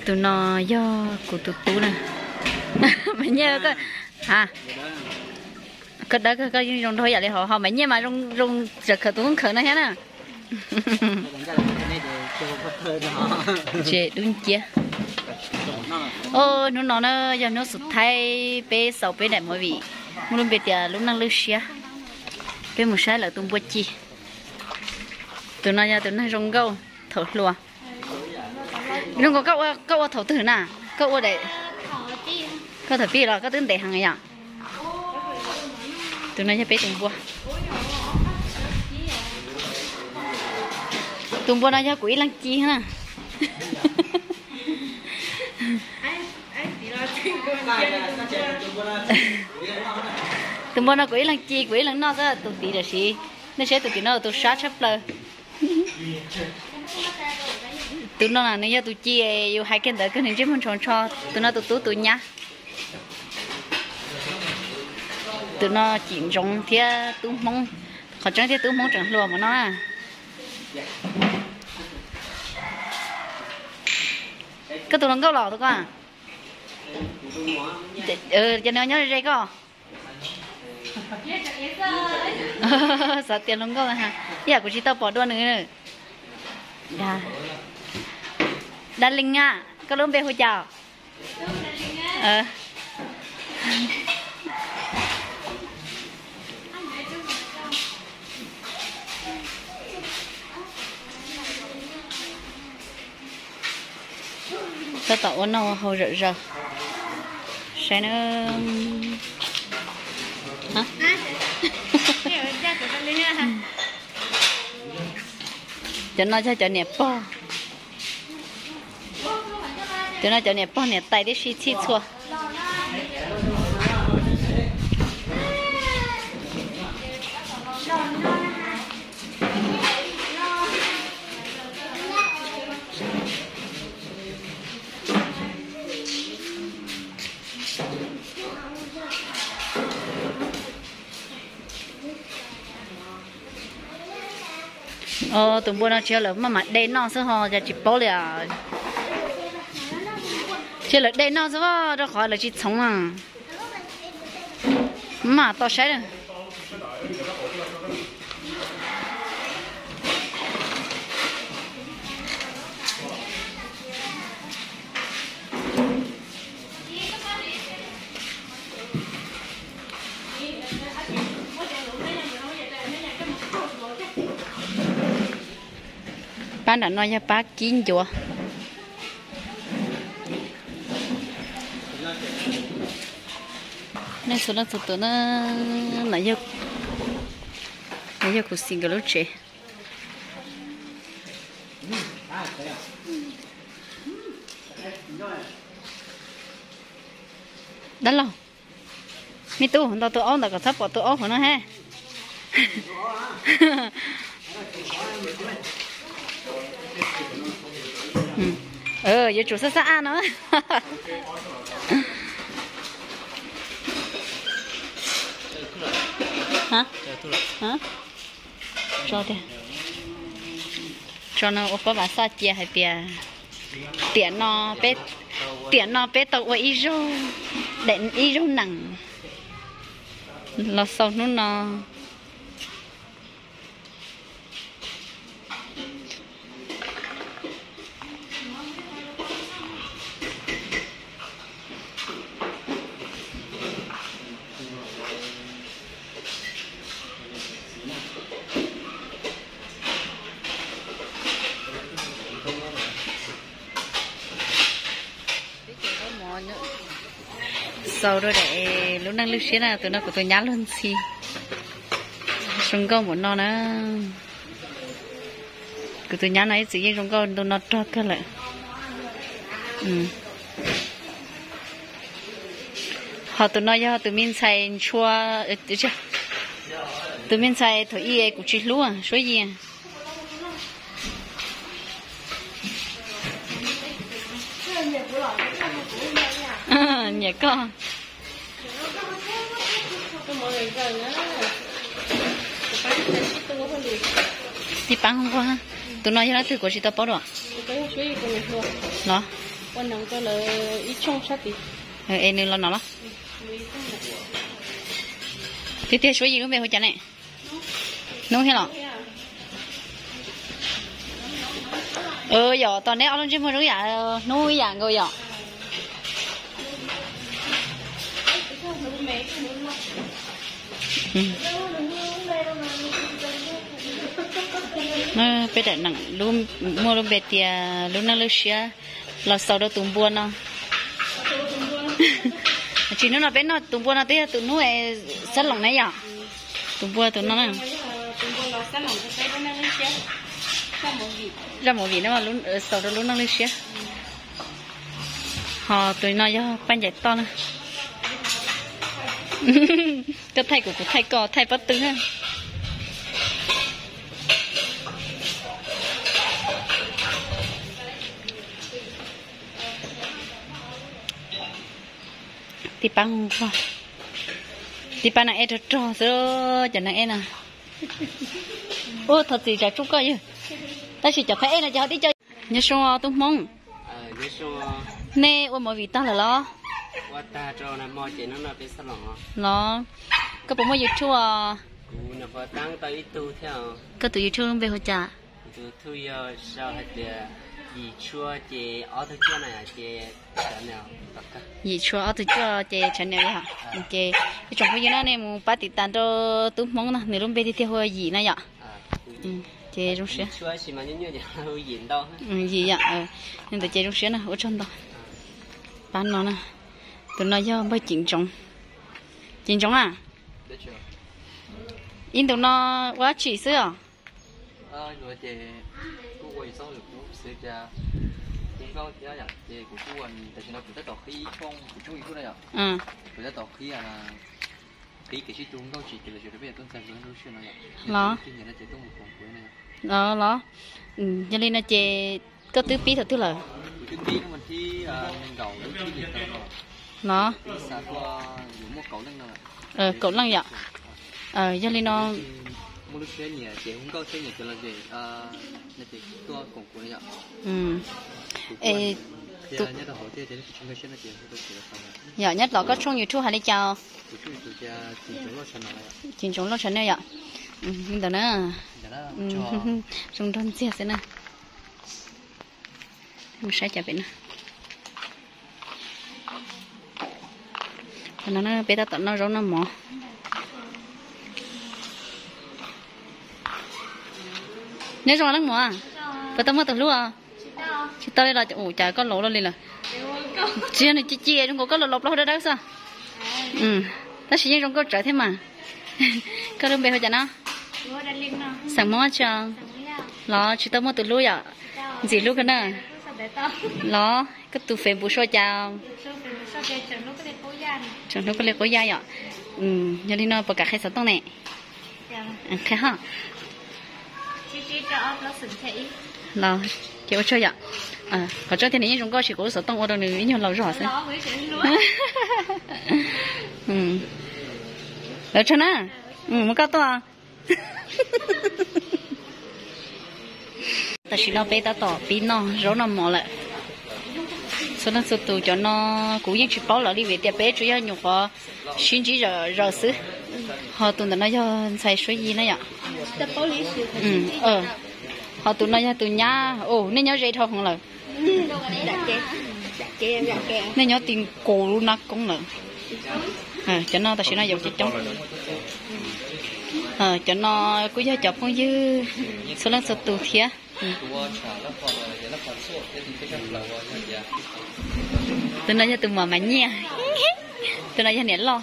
Tus no yog kuv tus tub na. Mas nyiaj koj, a, koj dawb koj yeej zoo nraug yam li hauv, ho mas nyiaj mas zoo zoo tam khawv tus koob khawv no thiab na. Tsev dub nciab. Hnub no na yog hnub xub thaib peb xaus peb daim movie, muaj lub npe tias Lub Neej Lwj Siab. Peb mus saib lawv tus npua ci. Tus no yog tus neeg zoo nkauj thaum hluas. Zoo nkaus koj ua, koj ua thaum twg na? Koj ua, koj thaum pib los koj twb ntev heev yom. Tus no yog peb tus npua. Tus npua no yog kuv ib leeg ci na. Tus npua no kuv ib leeg ci kuv ib leeg noj xwb, tus tid tam sim, nej saib tus tim no tus sab tshaj plaws. Tus no nws yog tus ci, yus hais kiag ntawd kawg nws ntsej muag ntshaus ntsho. Tus no tus tub tus nyab. Tus no cim ntsoov thiab tub Hmoob, qhov tseeb thiab tub Hmoob tseem hluas mus no. Koj tus hluas nkauj los tus ko, ces nws nyob ze koj. Xav tias hluas nkauj, ib yam kuv tsis tau pom dua nws. Darling a, koj lub npe hu cas? Tab tom ua noj ua haus zom zaws. Saib na. Cov no yog cov niam pog. Cov no cov niam pog niam tais tib si txhij txhua. Tus npua no tsis yog lawv maj mam de noj xwb ho cas tsis paub li. Tsis yog lawv de noj xwb rau qhov lawv tsis txhoov. Mam tau saib na. Pab nram no yog pab kib ncuav. Nej txhua leej txhua tus na, no yog kuv xis nkawd lub tsev. Dab laug, me tub, ntaus tus aub ntawd kom txhob pom tus aub hauv no he. Yuav tsum xab xab aj no. Tso tiag. Tso no ua pab vam xaj cia hais tias tiam no peb, tiam no peb tau ua ib zaug, ib zaug nees los xaus hnub no. Xaus rau daim lub neej lwj siab na, tus no kuv tus nyab luag ntxhi. Zoo nkauj npaum no na. Kuv tus nyab no ib txwm yeej zoo nkauj ntu no rog kawg lawm. Ho tus no yog tus me ntxhais ntshua, tus me ntxhais thaum ub kuv tsis hlub, Suab Yis. Nyiam koj. Tib pab nquag, tus no yog leej twg kuv tsis tau paub dua los. Ua neeg rau lawv ib tshooj sab tid. Es nws los no los? Tiag tiag, Suav Yim lub npe hu cas ne? Hnub thiab los? Yog tom neb ob lub ntsej muag zoo ib yam, Hnub ib yam nkaus yom. Peb daim neem muaj lub npe tias lub neej lub siab los xaus rau tus npua no. Tsis, hnub no peb noj tus npua no twb yog tus hnub xab loos na yom. Tus npua tus no na. Zaj movie no xaus rau lub neej lub siab. Ho tus no yog Paj Ncaim Toj na. Koj thaij kuv, kuv thaij koj, thaij pob tw na. Tij Pab, Tij Pab neeg ej rog rog xwb, cov neeg ej no. Ua thov txim tsam tsuj koj yawg, tab sis cov phab ej no ces ho tib co. Nyob zoo tub Hmoob. Nej ua movie tag lawm los? Los, koj puas muaj YouTube os? Koj tus YouTube npe hu cas? Yim Tshua ob tug cuaj ces channel yog. Ces ib tsoom phooj ywg no nej mus pab tiv tas rau tub Hmoob no, nws lub npe tiag tiag hu ua Yim no yom. Ces zoo siab. Yim yom, ntawd ces zoo siab na, ua tsaug ntau. Pab no na, tus no yog npawg Cim Ntsoov. Cim Ntsoov a, ib ntus no ua dab tsi xwb os? Los, los, yog li no ces koj twb pib thaum twg lawm? Los, kaum leej yom. Yog li no, yog nyob tom koj tshooj YouTube hais li cas? Cim Ntsoov Lauj channel yom. Li ntawd na. Zoo nraug ntxiag xwb na. Mus saib cas pem no. Qhov no peb tab tom noj zaub noj mov. Neb zoo leej muam, puas tau muaj tus hlub os? Tsis tau li los, ua cas koj laus luaj li lawm? Tsis yog nws ci ci zoo nkaus koj laus laus plaub hau dawb dawb xwb. Tab sis yeej zoo nkauj tsawv thiab mas. Koj lub npe hu cas no? Xeem Hmoob tsi? Los tsis tau muaj tus hlub yom? Ntxim hlub kawg na. Los koj tus Facebook sau cas? Tseem hlub koj li qub yaj yom. Yog li no puas kam qhia xov tooj ne? Qhia ho. Los ces ua tsaug yom. Qhov tseeb tiag nws yeej zoo nkauj sis kuv lub xov tooj ua rau nws ib nyuag laus zog xwb. Ua tsaug na. Mus koj tuaj. Tam sim no peb tab tom pib noj zaub noj mov lawm. Txhua leej txhua tus, cov no kuv yeej tsis paub lawv li vim tias peb tsuas yog nyuam qhuav sib ntsib zaws xwb. Ho tus ntawm no yog ntxhais Suav Yim na yom. Ho tus no yog tus nyab. Nej nyob ze dhau heev lawm. Nej nyob ti nkaus lub nab koob lawm. Cov no tam sim no yuav coob coob. Cov no kuj yog cov phooj ywg txhua leej txhua tus thiab. Tus no yog tus muam Mas Nyiaj, tus no yog niam loj.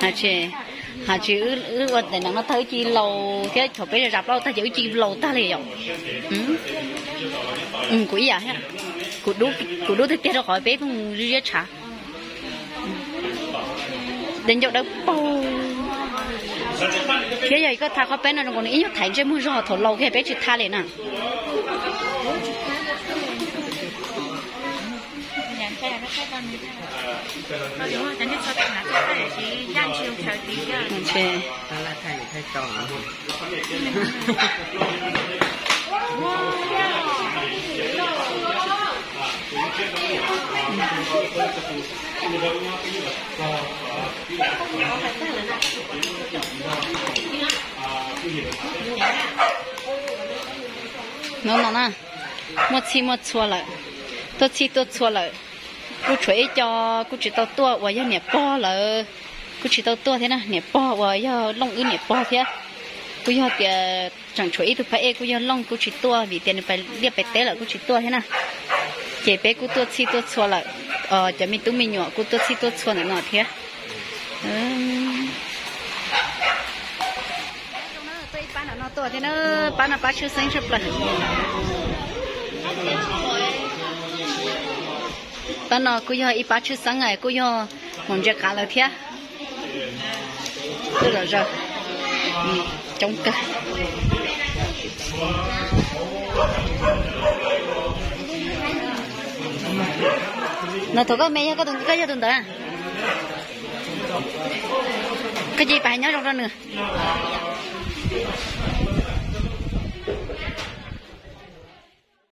Hais tsis, hais tsis, wb ua ntawm no tag wb cia li laus thiab, thaum peb zam plaub tag ces wb cia li laus tag li yom. Kuv ib yam thiab, kuv dub tiag tiag rau qhov peb pheej mus ziab tshav. Dej ncauj dawb paug. Thiab yog koj tha qhov peb no zoo nkaus nws ib nyuag thaiv ntsej muag zog, thaum laus kiag peb tsis tha li na. No no na, muaj txhij muaj txhua lawm, tuaj txhij tuaj txhua lawm. Kuj tshuav ib co kuj tsis tau tuaj uas yog niam pog lawm, kuj tsis tau tuaj thiab na. Niam pog uas yog Looj wb niam pog thiab, kuj yog tias tseem tshuav ib tug phab ej kuj yog Looj kuj tsis tuaj vim tias nws pais liaj pais teb lawm kuj tsis tuaj thiab na. Ces peb kuj tuaj txhij tuaj txhua lawm, cov me tub me nyuam kuj tuaj txhij tuaj txhua ntawm no thiab. Pab no pab tshwj xeeb tshaj plaws. Pab no kuj yog ib pab tshwj xeeb kuj yog mus ntsia qav lawm thiab. Twb lom zem, coob kawg. No thaum koj me yog koj tus, koj yog tus ntawd, koj cia li pab hais nyob zoo rau nws.